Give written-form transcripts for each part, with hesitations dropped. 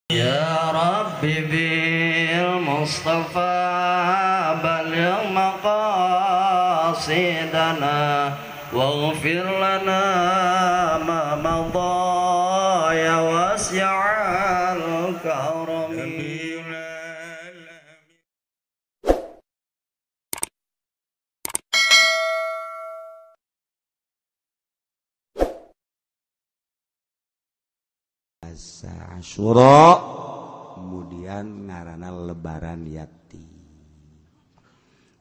Ya Rabbi bil Mustafa balligh maqasidana waghfir lana ma madha ya wasi'al karami. Asyura kemudian ngarana lebaran yatim.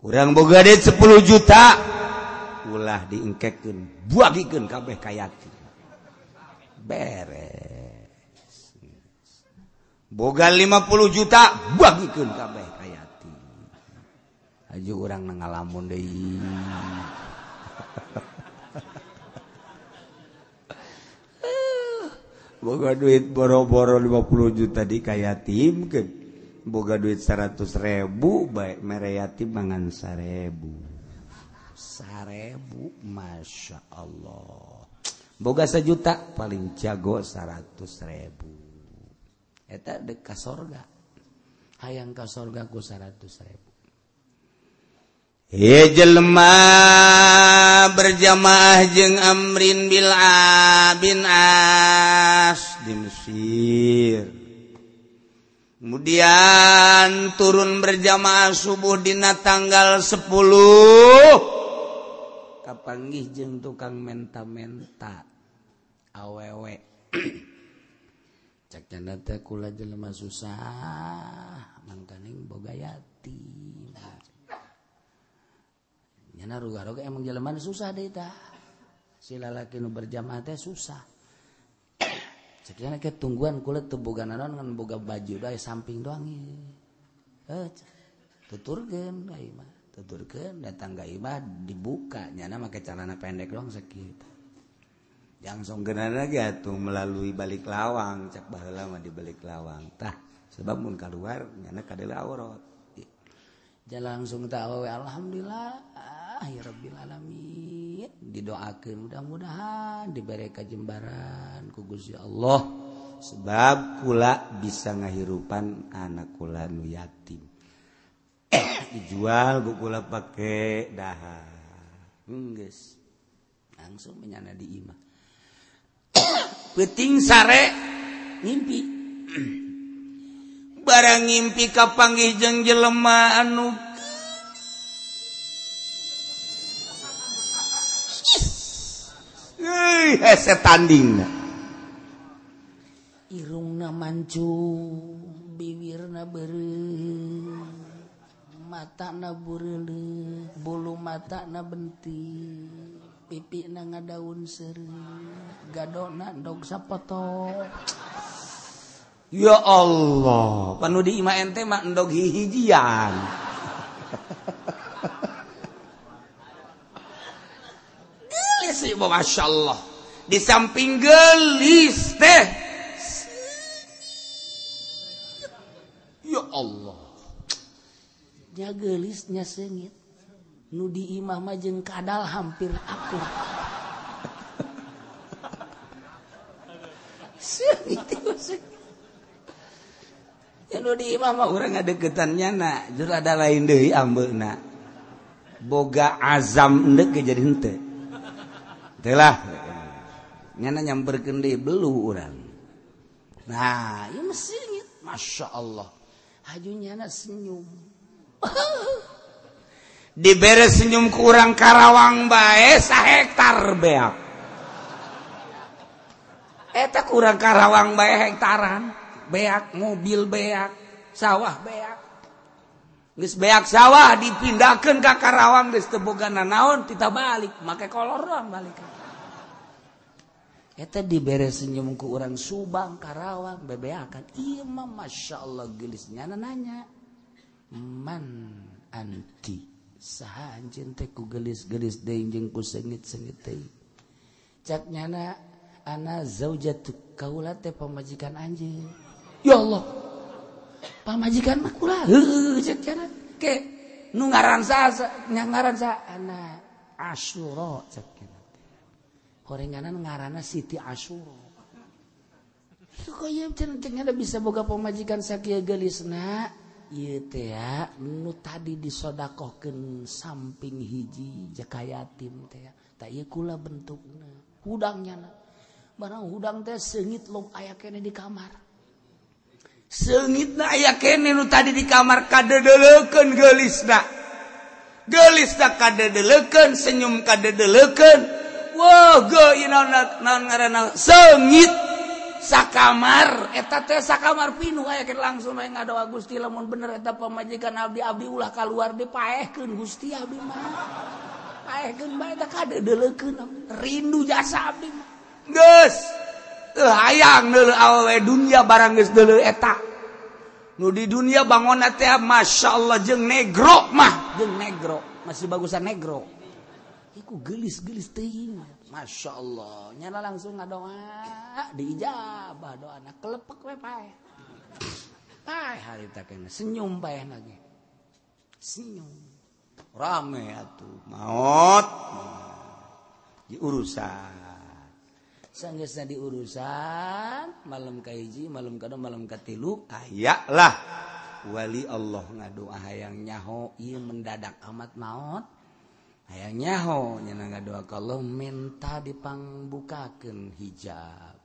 Urang boga duit 10 juta ulah diengkekeun, buagikeun kabeh ka yatim. Beres. Boga 50 juta buagikeun kabeh ka yatim. Aju urang ngalamun deui. Boga duit boro-boro 50 juta di ka yatim ke. Boga duit 100 ribu baik mere yatim mangan 1000. 1000 Masya Allah. Boga 1 juta paling jago 100 ribu. Eta dek ka sorga. Hayang ka sorga ku 100 ribu. He jelema berjamaah jeung Amrin bil bin As di Mesir. Kemudian turun berjamaah subuh dina tanggal 10. Kapanggih jeung tukang menta-menta awewe. Cak cenah teh kula jelema susah mangkaning boga yatim. Nyana ruga-ruga emang jelema susah deh tah. Si lalaki nu berjamaah teh susah. Cek cenah ke tungguan kula teu boga naon ngan boga baju da samping doang ieu. Tuturkeun ka imah, tuturkeun datang ka imah dibuka nyana make celana pendek doang sakitu. Langsung geunana ge atuh melalui balik lawang, cak baheula mah di balik lawang. Tah, sebab mun kaluar nyana kadeula aurat. Jalan langsung tak awewe alhamdulillah ya rabbil alamin, didoakeun mudah-mudahan dibere kajembaran ku Gusti Allah sebab kula bisa ngahirupan anak kula nu yatim. Dijual ku kula pake dahar. Geus langsung menyana di imah. Peuting sare ngimpi. Barang ngimpi kapanggih jeung jelema anu hese tanding. Irungna mancung, bibirna beureum, matana bureuleuh, bulu matana bentik, pipina ngadaun seureuh, gadona endog sapoto. Ya Allah, panu di imah ente mah endog hihijian. Gelis ibu, Masya Allah. Di samping gelis teh. Ya Allah. Nya gelisnya seungit. Nu di imah mah jeung kadal hampir akur. Seungit seungit. Ya nu di imah mah urang ngadeukeutan nyana, jur ada lain deui ambeuna. Boga azam endek ge jadi henteu. Teu lah. Nyana nyamperkeun deui belu urang. Nah, ieu mah seungit, Masya Allah. Haju nyana senyum. Dibere senyum ku urang Karawang bae sahektar beak. Eta ku urang Karawang bae hektaran. Beak mobil beak sawah beak geus beak sawah dipindahkeun ka Karawang geus teu boga nanaon tita balik make kolor doang balik. Eta dibere senyum ku urang Subang Karawang bebeakan ieu mah Masya Allah geulis nyana nanya man anti saha anjeun teh ku geulis-geulis deui jeung ku seungit-seungit deui. Cak nyana ana zaujatu kaula teh pamajikan anjeun. Ya Allah, pamajikan mah kula heueuh cek cenah ke nu ngaran sa ngaran sa ana Asyura cek cenah. Horenganan ngaranna Siti Asyura. Kok ieu cenah bisa boga pamajikan sakieu geulisna? Ieu teh nu tadi disodakohkeun samping hiji jaka yatim teh. Tah ieu kula bentukna. Hudang nyana. Barang hudang teh seungit lom aya keneh di kamar. Seungitna aya keneh nu tadi di kamar kadedeleukeun geulisna. Geulisna kadedeleukeun, senyum kadedeleukeun. Wah, geuy naon ngaranna seungit. Sakamar eta teh sakamar pinuh aya keur langsung we ngadoa Gusti lamun bener eta pamajikan abdi abdi ulah kaluar dipaehkeun Gusti abdi mah paehkeun bae eta kadedeleukeun rindu jasa abdi mah geus teu hayang deuleu awewe dunia barang geus deuleu eta nu di dunia bangonna teh masyaallah jeung negro mah jeung negro masih bagusan negro iku geulis-geulis teuing. Masya Allah, nyala langsung ngadoa, diijabah doana, kelepek we paeh. Paeh harita kena senyum paeh lagi. Senyum. Rame atuh, maot. Diurusan. Sanggeusna diurusan, malam kahiji, malam kadua, malam katilu, aya lah wali Allah ngadoa hayang nyaho ieu mendadak amat maot. Hayang nyaho nya ngadoa ka Allah minta dipangbukakeun hijab.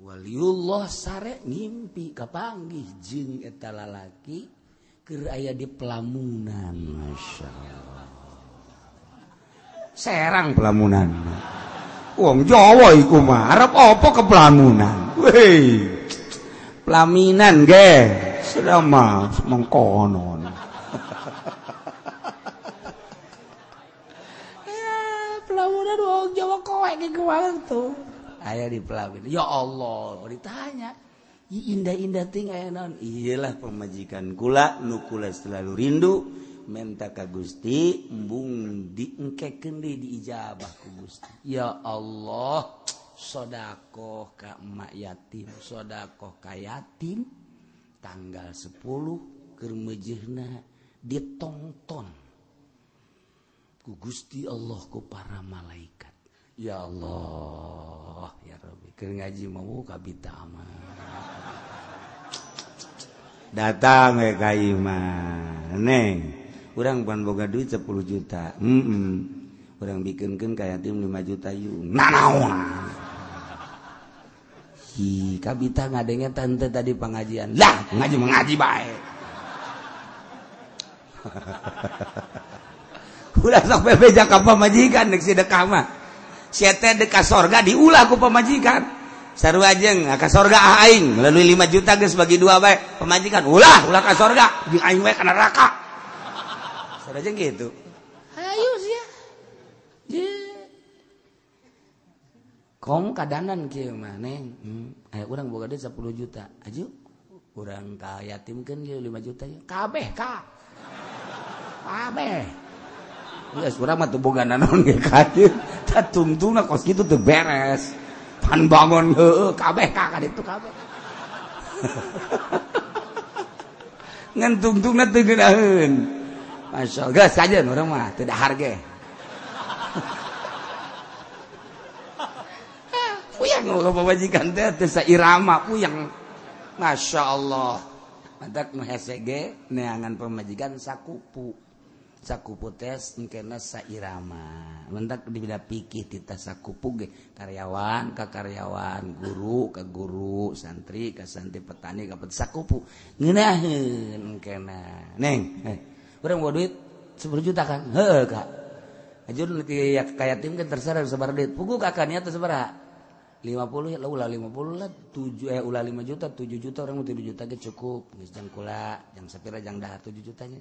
Waliullah sare ngimpi kapanggih jeung eta lalaki keur aya di pelamunan. Masyaallah. Serang pelamunan. Wong Jawa iku mah arep apa ke pelamunan? Weh. Pelaminan ge. Sudah mah mengkonon. Pelamunan wong Jawa kowe ge tuh. Aya di pelamin. Ya Allah, ditanya. Indah-indah ting aya naon? Iyalah pemajikan kula nu kula selalu rindu menta ka Gusti embung diengkekeun deui diijabah ku Gusti. Ya Allah, sedekah ka emak yatim, sedekah ka yatim tanggal 10 keur meujeuhna ditongton ku Gusti Allah ku para malaikat. Ya Allah, ya Rabbi, keur ngaji mau kabita mah. Datang we ka imah. Neng, urang pan boga duit 10 juta. Urang bikinkeun ka yatim 5 juta yuk. Nanaon. Hi, kabita ngadenge tante tadi pengajian. Lah, ngaji mengaji bae. Ulah sok bebeja ka pamajikan deuk sedekah mah. Sia teh deuk ka sorga diulah ku pamajikan. Sarua jeung ka sorga aing melalui 5 juta geus bagi dua bae pamajikan ulah ulah ka sorga jeung aing we ka neraka. Sarua jeung kitu. Hayu sia. Ye. Kom kadanan kieu mah neng. Aya urang boga duit 10 juta. Aju urang ka yatimkeun ieu 5 juta ieu. Kabeh ka. Kabeh. Geus urang mah teu boga nanaon ge ka dieu. Tah tungtungna kos kitu teu beres. Pan bangun heueuh kabeh ka ka ditu kabeh. Ngan tungtungna teu geunaheun. Masyaallah geus sajeun urang mah teu dahar ge. Puyeng lo pamajikan teh teu sairama puyeng. Masyaallah. Mantak nu hese ge neangan pamajikan sakupu. Sakupu tes engkena sairama. Mentak dibeda pikir tita sakupu ge karyawan ka karyawan, guru ka guru, santri ka santri, petani ka petani, sakupu. Ngeunaheun engkena. Neng, urang bawa duit 10 juta kan? Heueuh Kak. Ajun ka yatim kan terserah sabaraha duit. Puguh kakak niat sabaraha? 50 lah ulah 50 lah 7 ulah 5 juta 7 juta orang mau 7 juta ge cukup. Geus jang kula, jang sapira jang dahar 7 jutanya.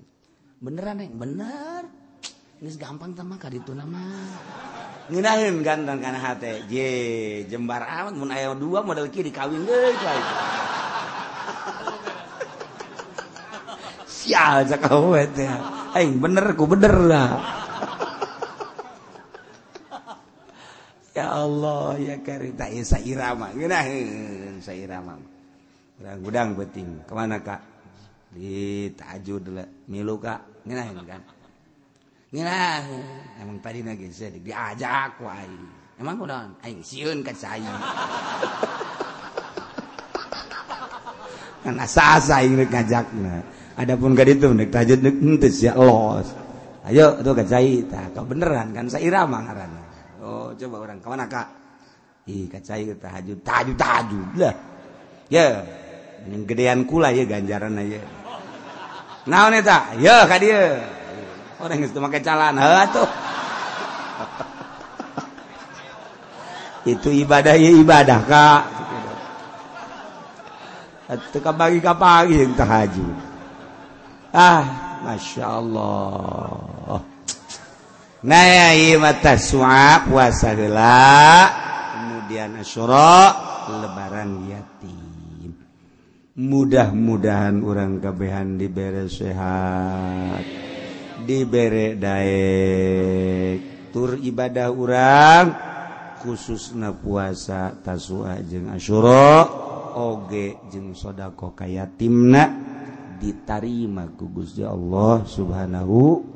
Beneran neng, bener. Geus gampang tah mah ka ditu mah. Ngeunaheun ganteng kana hate. Je, jembar amat mun aya dua model kieu dikawin deui ku aing. Sial cak awewe teh. Aing bener ku bener lah. Ya Allah ya karita ieu sairama ngeunaheun sairama. Urang gudang beuting. Kemana Kak? Di tajud lah milu Kak ngeunaheun kan. Ngeunaheun emang tadi geus diajak ku aing. Emang kunaon? Aing sieun ka cai. Kan asa-asa aing rek ngajakna. Adapun ka ditu rek tahajud rek henteu sia los. Ayo tuh ka cai tah beneran kan sairama ngaranna. Oh coba orang ka mana Kak? Ih ka cai tahajud tahajud tahajud lah. Ya, yang gedean kula ya ganjaran aja. Naon eta? Ye ka dieu. Orang geus teu make calana heuh atuh. Itu ibadah ya ibadah Kak. Atuh ka pagi ka pagi yang tahajud. Ah, Masya Allah. Nah, ieu mah Tasua puasa heula, kemudian Asyura, lebaran yatim. Mudah-mudahan urang kabehan dibere sehat, dibere daek, tur ibadah urang khususna puasa Tasua jeung Asyura oge jeung sedekah ka yatimna ditarima ku Gusti Allah Subhanahu.